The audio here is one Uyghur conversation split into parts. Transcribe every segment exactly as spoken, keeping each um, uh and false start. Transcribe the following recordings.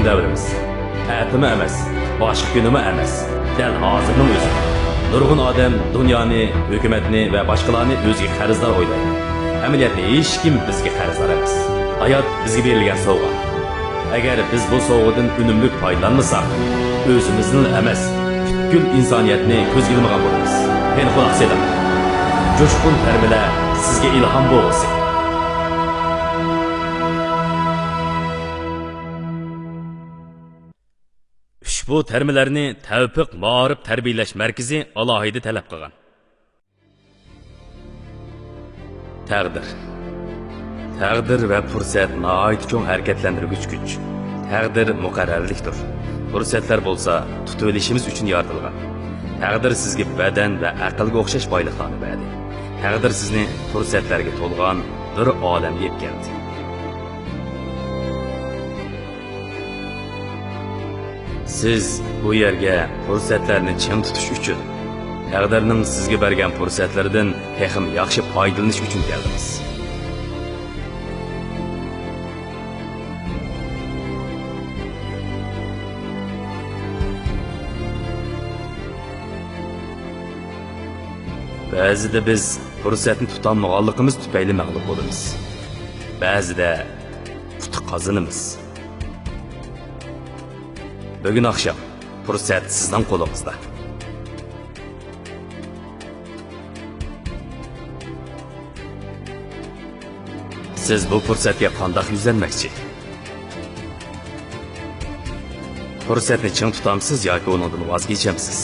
دەۋرىمىز. ئەتىمۇ ئەمەس، باشقا كۈنىمۇ ئەمەس، دەل ھازىرنىڭ ئۆزى. نۇرغۇن ئادەم دۇنيانى، ھۆكۈمەتنى ۋە باشقىلارنى ئۆزىگە قەرزدار ئويلايدۇ. ئەمەلىيەتتە ھېچكىم بىزگە قەرزدار ئەمەس. ھايات بىزگە بېرىلگەن سوۋغا. ئەگەر بىز بۇ سوۋغىدىن ئۈنۈملۈك پايدىلانمىساق، ئۆزىمىزنىلا ئەمەس، پۈتكۈل ئىنسانىيەتنى كۆزگە ئىلمىغان بولىمىز. قېنى، قۇلاق سېلىڭ. جۇشقۇن تەرمىلەر سىزگە ئىلھام بولغۇسى. ئۇشبۇ تەرمىلەرنى تەۋپىق مائارىپ تەربىيەلەش مەركىزى ئالاھىدە تەلەپ قىلغان. تەقدىر. تەقدىر ۋە پۇرسەت ناھايىتى چوڭ ھەرىكەتلەندۈرگۈچ كۈچ. تەقدىر مۇقەررەرلىكتۇر. پۇرسەتلەر بولسا تۇتۇۋېلىشىمىز ئۈچۈن يارىتىلغان. تەقدىر سىزگە بەدەن ۋە ئەقىلگە ئوخشاش بايلىقلارنى بەردى. تەقدىر سىزنى پۇرسەتلەرگە تولغان بىر ئالەمگە يەتكۈزدى. سىز بۇ يەرگە پۇرسەتلەرنى چىڭ تۇتۇش ئۈچۈن، تەقدىرنىڭ سىزگە بەرگەن پۇرسەتلىرىدىن تېخىمۇ ياخشى پايدىلىنىش ئۈچۈن كەلدىڭىز. بەزىدە بىز پۇرسەتنى تۇتالمىغانلىقىمىز تۈپەيلى مەغلۇپ بولىمىز. بەزىدە ئۇتۇق قازىنىمىز. بۈگۈن ئاخشام پۇرسەت سىزنىڭ قولىڭىزدا. سىز بۇ پۇرسەتكە قانداق يۈزلەنمەكچى؟ پۇرسەتنى چىڭ تۇتامسىز ياكى ئۇنىڭدىن ۋاز كېچەمسىز؟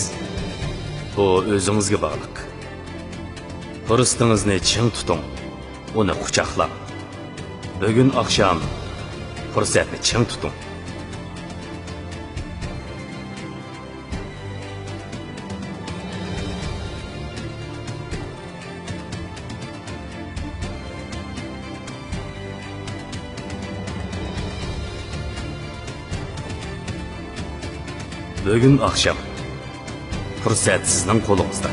بۇ ئۆزىڭىزگە باغلىق. پۇرسىتىڭىزنى چىڭ تۇتۇڭ، ئۇنى قۇچاقلاڭ. بۈگۈن ئاخشام پۇرسەتنى چىڭ تۇتۇڭ. بۈگۈن ئاخشام پۇرسەت سىزنىڭ قولىڭىزدا.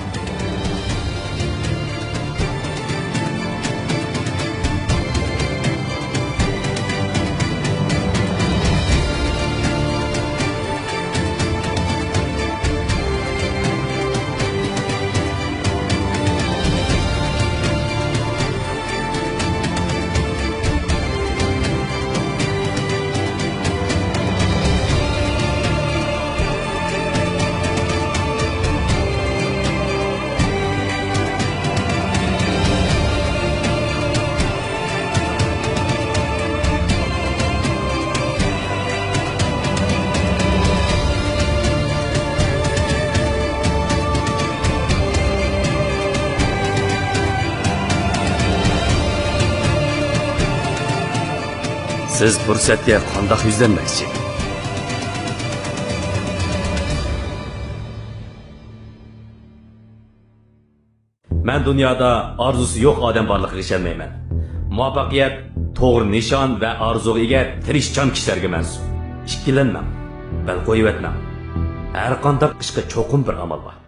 سىز پۇرسەتكە قانداق يۈزلەنمەكچى؟ مەن دۇنيادا ئارزۇسى يوق ئادەم بارلىقىغا ئىشەنمەيمەن. مۇۋەپپەقىيەت توغرا نىشان ۋە ئارزۇغا ئىگە تىرىشچان كىشىلەرگە مەنسۇپ. ئىككىلەنمەڭ، بەل قويۇۋەتمەڭ. ھەر قانداق ئىشقا چوقۇم بىر ئامال بار.